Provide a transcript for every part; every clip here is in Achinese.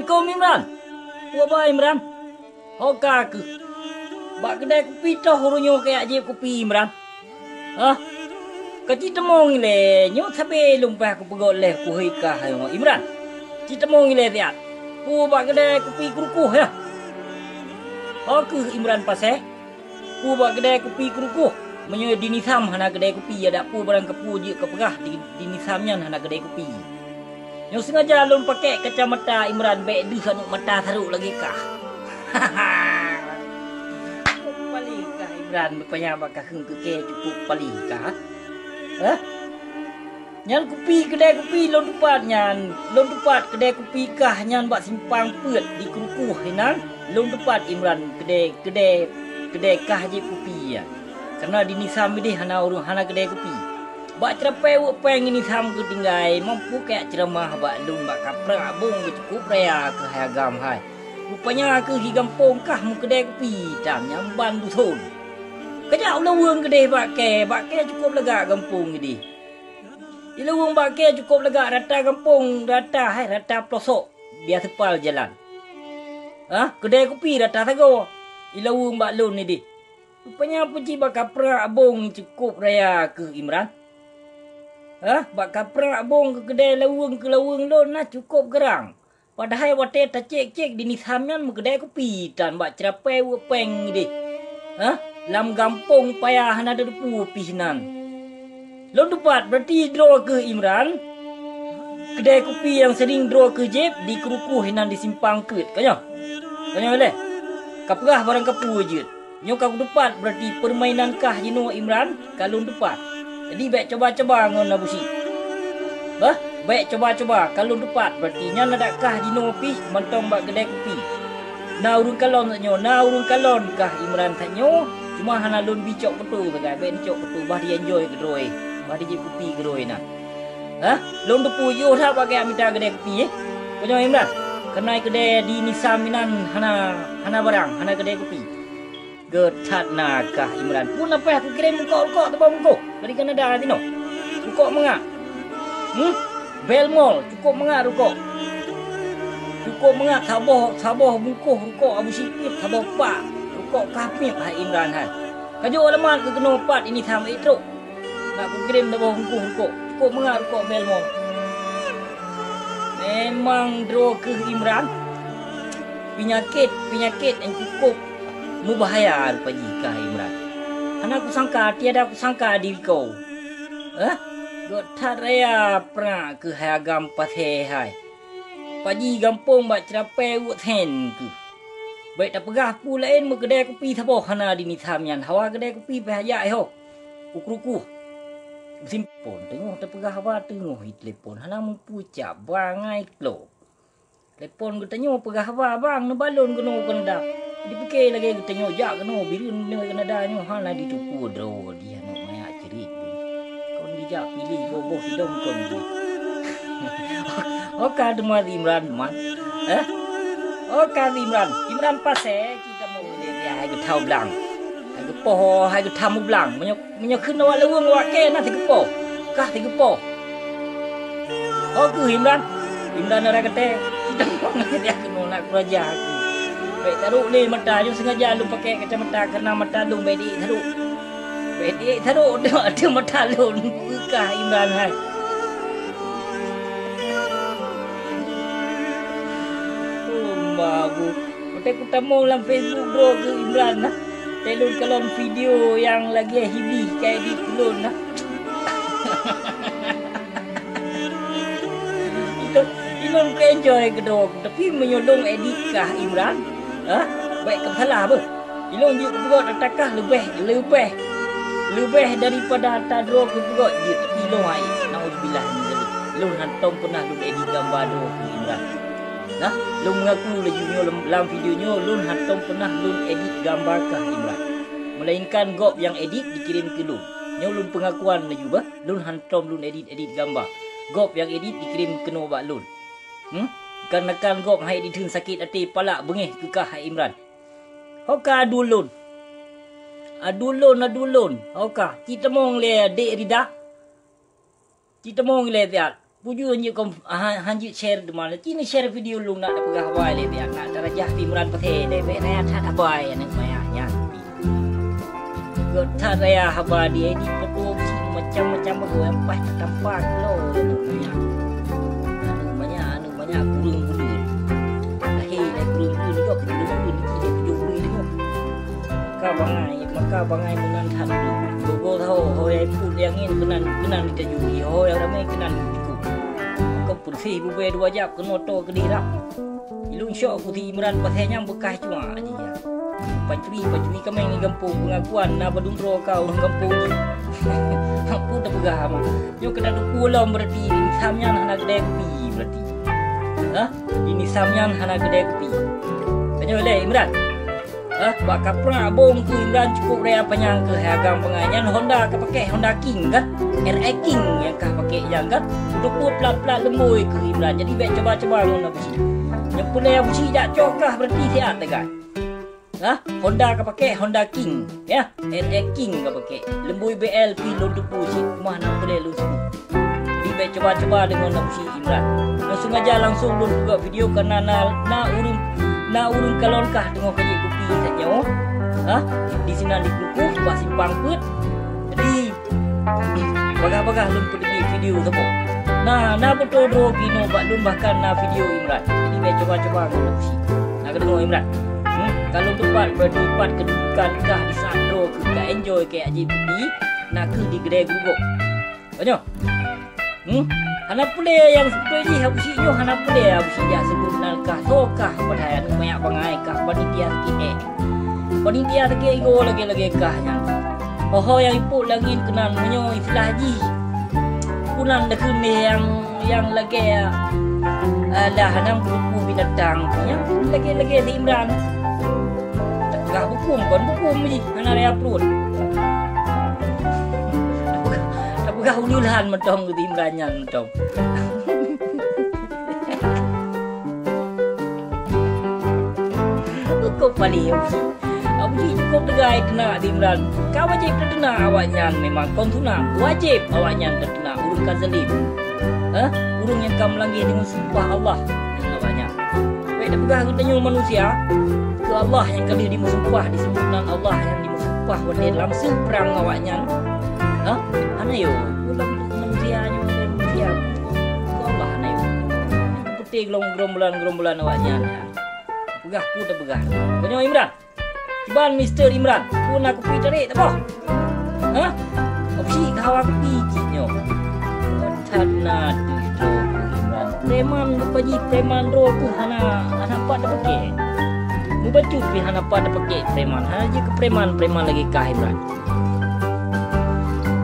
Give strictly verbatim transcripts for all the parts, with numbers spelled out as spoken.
Assalamualaikum, Imran. Peue ba, Imran? Ho ka keuh. Bak keudè kupi toh uroe nyoe kajak jieb kupi, Imran. Hah? Ka ci teumong ilèe, nyoe sabé lôn paih kupeugot lé kuhôi kah nyoe, Imran. Ci teumong ilèe siat. Peue bak keudè kupi keurukoh, ya? Ho keuh, Imran Pasè. Peue bak keudè kupi keurukoh? Meunyoe di Nisam hana keudè kupi, adak peue barang kapeue jeuet kapeugah di, di Nisam nyan hana keudè kupi. Nyoe sengaja lôn pakèk kacamata Imran bèk deuh aneuk mata sarok lagèe kah. Cukup paléh kah Imran, rupanya bak kakheun keu kèe cukup paléh kah. Hah? Nyan kupi, keudè kupi lôn teupat nyan. Lôn teupat keudè kupi kah nyan bak simpang peuet di keurukoh inan. Lôn teupat Imran keudè, keudè, keudè kah jieb kupi nyan. Kareuna di Nisam idéh hana ureueng, hana keudè kupi. Bak ceurapée weuek péng di Nisam keuh tinggai, mampu kajak ceuramah bak lôn bak kaprak bong keuh cukup raya keuh hai agam hai. Rupanya keuh di gampông kah meukeudè kupi, tam nyan ban duson. Kajak ulôn weueng keudéh bak kèe, bak kèe cukup lagak gampông idéh. Ilaweueng bak kèe cukup lagak rata gampông, rata hai, rata peulosok di aseupal jalan. Hah, keudè kupi rata sagoe ilaweueng bak lôn idéh. Rupanya peucit bak kaprak bong cukup raya keuh Imran. Hah, bak kaprak bong keu keudè laweueng keu laweueng lôn na cukup garang. Padahai watèe tacék-cék di Nisam nyan meukeudè kupi tan bak ceurapée weuek péng idéh. Hah? Lam gampông paya hana teudeue pih nan. Lôn teupat, berarti droe keuh Imran. Keudè kupi nyang seuring droe keuh jieb di keurukoh inan di simpang peuet. Ka nyoe? Ka nyoe lé? Kapeugah barang kapeue jeuet. Nyoe ka kuteupat, berarti peurmainan kah jinoe Imran ka lôn teupat. Jadi bèk cuba-cuba ngon Abusyik. Bah, bèk cuba-cuba, ka lôn teupat, berarti nyan adak kah jinoe pih mantong bak keudè kupi. Na ureueng kalon that nyoe, na ureueng kalon kah Imran that nyoe, cuma hana lôn bi cok peutu sagai, bèk neucok peutu, bah di enjoy keudroe, bah di jieb kupi keudroe na. Hah? Lôn teupeue yoh that bak kajak mita keudè kupi, eh? Ka nyoe Imran, keunan keudè di Nisam inan hana, hana barang, hana keudè kupi. Gèt that na kah Imran. Peue na paih kukirém rukok-rukok teubang bungkôh dari Kanada sinoe. Rukok mangat. Hmm? Belmol, cukup mangat rukok. Cukup mangat saboh, saboh bungkôh rukok Abusyik, saboh pak. Rukok kah miet hai Imran hai. Ka jok alamat keu keunoe pat ini tham ék trok. Nak kukirém saboh bungkôh rukok. Cukup mangat rukok Belmol. Memang droe keuh Imran. Peunyakét, peunyakét nyang cukup meubahaya rupa jih kah Imran. Hana kusangka, tiada kusangka diri ko. Eh? Gèt that raya prak keuh hai agam Pasè hai. Paji gampông bak ceurapée weuek sén keuh. Bèk tapeugah peue laén meukeudè kupi saboh hana di Nisam nyan. Hawa keudè kupi pih jak ho. Kukrukuh. Simpon teungoh tapeugah haba teungoh i telepon hana meupucap bangai klok. Telepon geutanyoe peugah haba bang neubalon keunoe Kanada. Dipike lagèe geutanyoe jak keunoe bireuen nyoe Kanada nyoe hana jiteupeue droe di aneuk manyak ceurit. Kon dijak piléh boh-boh sidom kon jih. Oka teuma Imran man. Eh? Oka Imran. Imran Pasè ci tamong lé hai geuthao blang. Hai geupoh hai geutham blang. Meunyoe Meunyoe kheun awak laweueng awak kèe na sigeupo, kah sigeupo. Ho keuh Imran, Imran Raya Katée, sidang pang ngon dia keunoe nak keuraja aku. Bèk tarok lé mata, nyoe sengaja lôn pakèk kacamata kareuna mata lôn bèk diék tarok. Bèk diék tarok, teuh mata lôn beukah Imran hai. Oh, babu. Watèe kutamong lam Facebook droe keuh Imran na, watèe lôn kalon video nyang lagèe hibih ka edit ulôn na. Ilôn, ilôn ka enjoy keudroe, tapi meunyoe lôn edit kah Imran, ha? Bèk ka salah beuh. Ilôn jeuet kupeugot ata kah leubeh, leubeh, leubeh daripada ata droe kupeugot jeuet, tapi ilôn hai, naudzubillah min dzalik. Lôn hantom peunah lôn edit gamba droe keuh Imran. Nah, lôn meungaku laju nyoe lam, lam video nyoe lôn hantom peunah lôn edit gamba kah Imran. Meulainkan gob nyang edit dikirém keu lôn. Nyoe lôn peungakuan laju bah, lôn hantom lôn edit-edit gamba. Gob nyang edit dikirém keunoe bak lôn. Hmm? Kan-kan gob hai diteun sakét até palak beungéh keu kah hai Imran. Ho ka adul lôn. Adul lôn, adul lôn. Ho ka, ci teumong lé Dek Rida. Ci teumong ilèe siat. Bujur jeuet kon, ha, hanjeuet share teuma. Ci ni share video lôn nak tapeugah haba lé, biar nak tarajah Imran Pasé deh, bèk raya that haba aneuk manyang nyan. Göt that raya haba di, di foto macam-macam bagoe, paih tampak lo aneuk manyang. Aneuk manyang, aneuk manyang kureueng buleuen. Lahé lé kureueng buleuen, nyoe kureueng buleuen, niki lé tujoh buleuen nyoe. Maka bangai, maka bangai meunan that. Gogo tho, ho nyang ipot nyang ngieng keunan, keunan jitaju, ho nyang ramé keunan jikuk. Maka peureséh bubé dua jab keunoe toe keudeh rab. Ilôn syok ku si Imran Pasé nyang beukah cuma jih nyan. Pancuri, pancuri kaméng di gampông, peungakuan na badum droe ka ureueng gampông jih. Aku teupeugah ma. Nyoe keunan teupeu lom, berarti nisam nyan hana keudè kupi berarti. Hah? Di nisam nyan hana keudè kupi. Tanyoe lé Imran. Hah? Bak kaprak bông keu Imran cukup raya panyang keu hai agam bangai. Nyan Honda ka pakék, Honda King kan? R X King nyang ka pakék nyan kan? Teupeu plat-plat leumbôi keu Imran. Jadi bèk cuba-cuba ngon Abusyik. Nyang peureulèe Abusyik jak cok kah berarti siat lagèe. Hah? Honda ka pakék, Honda King, ya. R X King ka pakék. Leumbôi B L pih lôn teupeu cit, mah na peureulèe lôn sebut. Jadi bèk cuba-cuba deungon Abusyik Imran. Lôn sengaja langsung lôn buka video karena na, na ureueng, na ureueng kalon kah teungoh ka jép kupi saat nyoe. Hah? Di sinan di Krukoh, bak simpang peuet. Jadi, bagah-bagah lôn peuteubiet video saboh. Na, na beutôi droe kinoe bak lôn bahkan na video Imran. Jadi bèk cuba-cuba ngon Abusyik. Na kadeungoe Imran? Hmm, ka lôn teupat berarti pat keududukan kah di saat droe keuh ka enjoy keu jak jép kupi, na keuh di keudè gurugok. Tanyoe. Hmm? Hana peureulèe nyang seubeutôi jih Abusyik nyoe, hana peureulèe Abusyik jak sebut nan kah, soe kah, padahai aneuk manyak bangai kah, panitia sakét èk. Panitia sakét igoe lagèe-lagèe kah nyan. Ho-ho nyang ipot langèt keunan, meunyoe istilah jih, keunan deukeue nyang, nyang lagèe, alah, hana meuteupeu binatang, nyang lagèe-lagèe si Imran. Tapeugah bukôm, kon bukôm jih, hana raya pruet. Tapeugah, tapeugah uleue lhan mantong keu si Imran nyan mantong. Cukôp paléh, Abusyik. Abusyik cukôp teuga teunak si Imran. Ka wajéb tateunak awaknyan, memang kon sunat. Wajéb awaknyan tateunak ureueng ka zalim. Hah? Ureueng nyang ka meulanggar deungon sumpah Allah. Nyan awaknyan. Bèk tapeugah geutanyoe manusia, keu Allah nyang ka lheueh dimeusumpah, disebut nan Allah nyang dimeusumpah watèe lam seuprang awaknyan. Hah? Hana yo, ulôn manusia nyoe, manusia. Keu Allah hana yo. Peuté gerombolan-gerombolan awaknyan. Peugah peue tapeugah. Tanyoe Imran. Kiban Mister Imran, peue na kupi tarék taboh? Hah? Abusyik ka hawa kupi cit nyoe. That na deuh droe keuh Imran. Preman rupa jih, preman droe keuh hana, hana pat tapaké. Mubacut pih hana pat tapaké preman. Hana jeuet keu preman, preman lagèe kah Imran.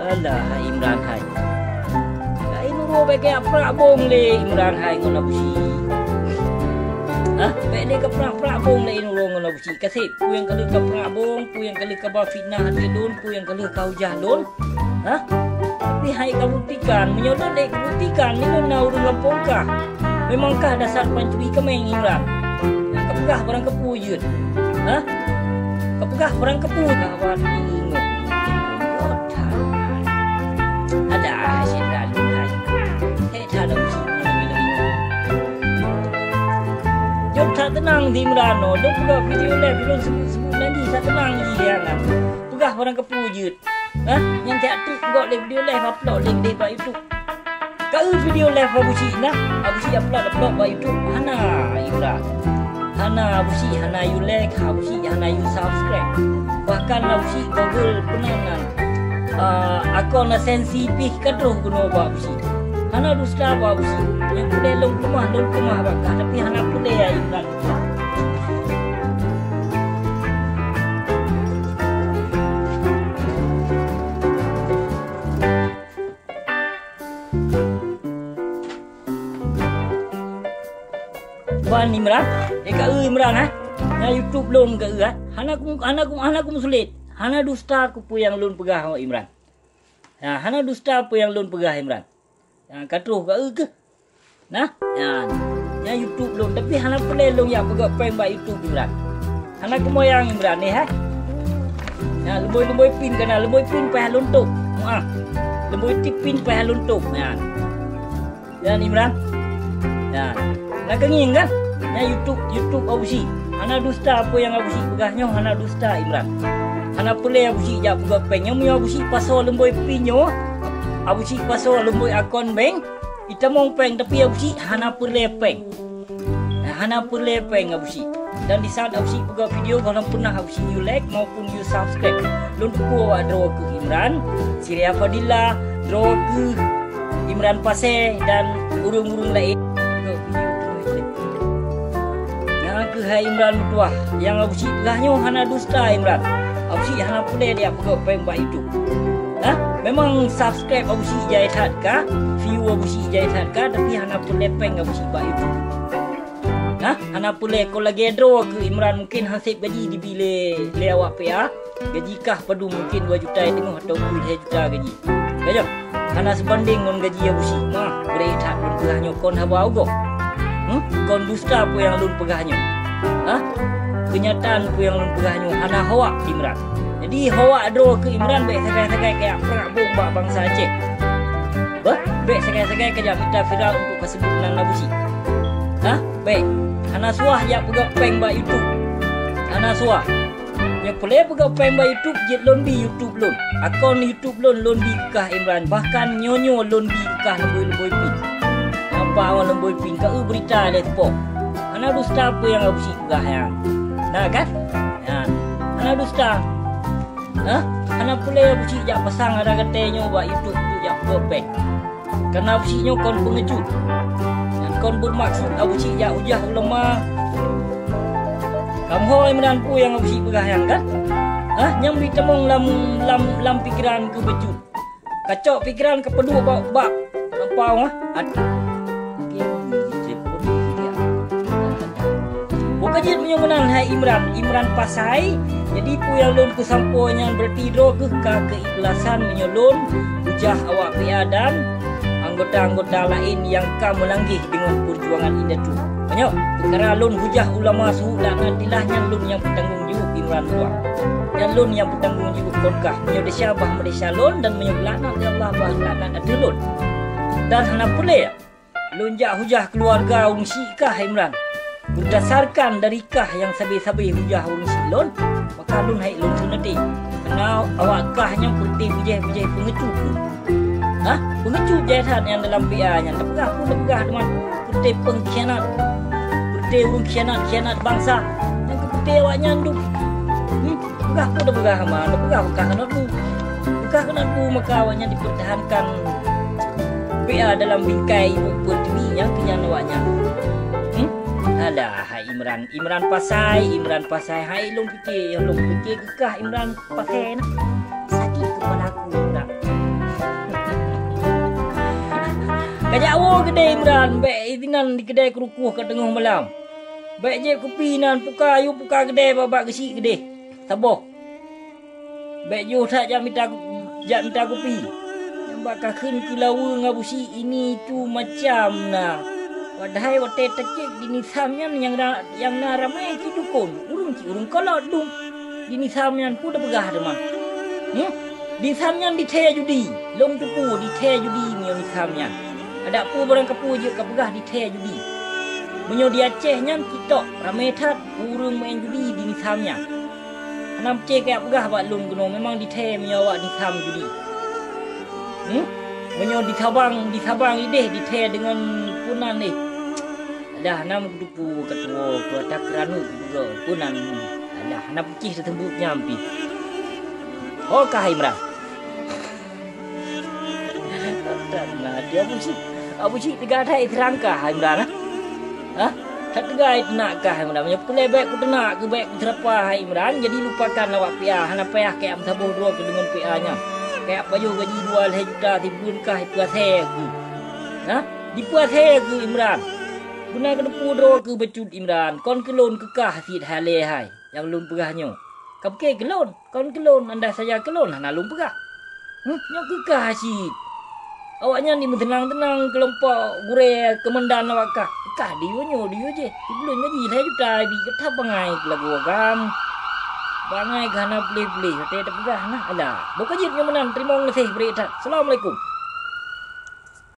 Alah, hai Imran hai. Hai nurô bèk keu prak bông lé Imran hai ngon Abusyik. Hah? Bèk lé keu prak-prak bông lé nurô ngon Abusyik. Kaseb, peue nyang ka lheueh ka prak bông, peue nyang ka lheueh ka ba fitnah ateueh lôn, peue nyang ka lheueh ka hujah lôn. Hah? Tapi hai kabuktikan, meunyoe lôn lé kabuktikan, nyoe na ureueng gampông kah. Memang kah dasar pancuri kaméng Imran. Nyang kapeugah barang kapeue jeuet. Hah? Kapeugah barang kapeue. Kawan ingat. Ada hasil lalu hai. Hei, tak ada musuh. Jom tak tenang di Imran, no. Dok peugah video live, belum sebut-sebut lagi, tak tenang di dia kan. Peugah barang kapeue jeuet. Hah? Nyang tiap trip gok lé video live upload lé deh bak YouTube. Ka eu video live Abusyik nah, Abusyik upload upload bak YouTube. Hana Imran. Hana Abusyik, hana you like, Abusyik hana you subscribe. Bahkan Abusyik Google peunan nan, ah, akun AdSense pih ka troh keunoe bak Abusyik. Hana dusta bak Abusyik. Nyang peureulèe lôn keumah, lôn keumah bak kah, tapi hana peureulèe ya Imran. Ban Imran, eh, ka eu Imran, eh? Na YouTube lôn ka eu, eh? Hana ku, hana ku, hana ku meusulet. Hana dusta ku peue nyang lôn peugah, oh, Imran. Ha, hana dusta peue nyang lôn peugah, Imran. Ha, ka troh ka eu keuh. Nah, nyan. Nyan YouTube lôn, tapi hana peureulèe lôn jak peugah prank bak YouTube Imran. Hana kumoyang Imran ni, hai. Nyan, leumbôi-leumbôi pin kana, leumbôi pin payah lôn tôb. Muah. Leumbôi tip pin payah lôn tôb. Nyan. Dan Imran. Nah, na keungieng kan? Nyan YouTube, YouTube Abusyik. Hana dusta peue nyang Abusyik peugah nyoe, hana dusta Imran. Hana peureulée Abusyik jak peugah péng. Nyoe meunyoe Abusyik pasoe lumbôi pin nyoe, Abusyik pasoe lumbôi akun bank, itamong péng, tapi Abusyik hana peureulée péng. Hana peureulée péng Abusyik. Dan di saat Abusyik peugah video, gohlom peunah Abusyik yue like maupun yue subscribe. Lôn tupeue awak droe keuh Imran, Siria Fadila, droe keuh Imran Pasé dan ureuëng-ureuëng laén. Nyang keuh hai Imran meutuah, nyang Abusyik peugah nyoe hana dusta Imran. Abusyik hana peureulée jak peugah péng bak YouTube. Nah, memang subscribe Abusyik jai that ka, view Abusyik jai that ka, tapi hana peureulée péng Abusyik bak YouTube. Nah, hana peureulée kon lagée droe keuh Imran mungkin haseb gaji dibi lé, lé awak P A. Gaji kah padum mungkin dua juta teungoh atawa lhée juta gaji. Ka nyoe, hana seubandéng ngon gaji Abusyik mah, beureh that lôn peugah nyoe kon haba ugoe. Hmm? Kon dusta peue nyang lôn peugah nyoe. Hah? Keunyataan peue nyang lôn peugah nyoe hana hoak Imran. Jadi hoak droe keuh Imran bék sagai-sagai kajak prang bong bak bansa Aceh. Bah, bék sagai-sagai kajak mita viral untuk kaseubut nan Abusyik. Hah? Bék. Hana suah jak peugah péng bak YouTube. Hana suah. Nyoe peureulée peugah péng bak YouTube, jeuet lôn bi YouTube lôn. Akun YouTube lôn, lôn bi kah Imran. Bahkan nyoe-nyoe lôn bi kah lumbôi-lumbôi pin. Nampak awak lumbôi pin, ka eu beurita lé teupok. Hana dusta peue nyang Abusyik peugah nyan. Na kan? Nyan. Hana dusta. Hah? Hana peureulée Abusyik jak pasang adak gata nyoe bak YouTube untuk jak peugah péng. Karena Abusyik nyoe kon peungeujut. Dan kon beumaksud Abusyik jak hujah ulama. Kamoe ho Imran peue nyang Abusyik peugah nyan kan? Hah? Nyang bi tamong lam, lam, lam pikeran keuh beujeuet. Kacok pikeran keu peuduek bak, bak lampau, ha? Aduh. Buka jeuet meunyoe meunan hai Imran, Imran Pasai. Jadi peue nyang lôn peusampoe nyan berarti droe keuh ka keikhlasan meunyoe lôn hujah awak P A dan anggota-anggota laén nyang ka meulanggeh deungon peujuangan indatu. Meunyoe peukara lôn hujah ulama su'u laknatillah nyan lôn nyang peutanggong jaweueb Imran Tuah. Nyan lôn nyang peutanggong jaweueb kon kah. Meunyoe desya bah meudesya lôn dan meunyoe laknat lé Allah bah laknat ateueh lôn. Dan hana peureulée lôn jak hujah keuluwarga ureuëng syiek kah Imran. Berdasarkan dari kah nyang sabe-sabe hujah ureuëng syiek lôn, maka lôn hai lôn seuneudeh. Keureuna awak kah nyang peureute bujéh-bujéh peungecut. Hah? Peungecut jai that nyang dalam P A nyan. Tapeugah pun tapeugah teuma. Peureute peungkhianat. Peureute ureuëng khianat-khianat bansa. Nyang keu peureute awaknyan duek. Hmm? Peugah pun tapeugah hama. Tapeugah beukah keuneuk bu. Beukah keuneuk bu maka awaknyan dipertahankan P A dalam bingkai ibu pertiwi nyang keu nyan awaknyan. Hmm? Alah, hai Imran. Imran Pasai, Imran Pasai. Hai lôn pike, lôn pike keu kah Imran Pasai na. Sakét kepala aku, Imran. Kajak woe keudè Imran, bék inan di keudè keurukoh ka teungoh malam. Bék jieb kupi nan, puka yue puka keudè bak-bak geusyik keudeh. Saboh. Bék jiôh that jak mita, jak mita kupi. Nyang bak kakheun keu laweue ngon busi ini tu macam na. Padahai watèe tacék di Nisam nyan nyang ra-, nyang na ramé cit dukon, ureueng cit ureueng kolot dum. Di Nisam nyan peue tapeugah teuma? Huh? Di Nisam nyan dithèe judi. Lôn teupeue dithèe judi meunyoe Nisam nyan. Adak peue barangkapeue jeuet kapeugah dithèe judi. Meunyoe di Aceh nyan cit tok ramé that ureueng meu'en judi di Nisam nyan. Hana meucé kajak peugah bak lôn keunoe, memang dithèe meunyoe awak Nisam judi. Hmm? Meunyoe di Sabang, di Sabang ideh dithèe deungon peue nan deh. Alah, hana meukutupeue keu tuwo, keu ata keuranu keu tuwo, peue nan. Alah, hana pucih teusebut nyan pih. Ho kah Imran? That na dia Abu Syik. Abu Syik teuga that i seurangkah hai Imran, ha? Ha? That teuga i teunak kah hai Imran. Meunyoe peureulèe bèk kuteunak keu bèk kuteurapa hai Imran, jadi lupakan awak P A, hana payah kajak meusaboh droe keu deungon P A nyan. Kajak pajoh gaji dua lhèe juta sibuleuen kah ipeuasèe keu. Ha? Dipeuasèe keu Imran. Beuna keuteupeu droe keu bacut Imran, kon keu lôn keu kah cit hai lé hai nyang lôn peugah nyoe. Ka pike keu lôn. Kon keu lôn, andai saja keu lôn hana lôn peugah. Huh, nyoe keu kah cit. Awaknyan jimeuteunang-teunang keulompok gurèe keumandan awak kah. Kah diyue nyoe, diyue jéh. Sibuleuen gaji lhèe juta ibi, ka that bangai keu lagoe agam. Bangai keu hana puléh-puléh, watèe tapeugah nah. Alah, boh ka jeuet nyoe meunan, teurimong gaséh, bri that. Assalamualaikum.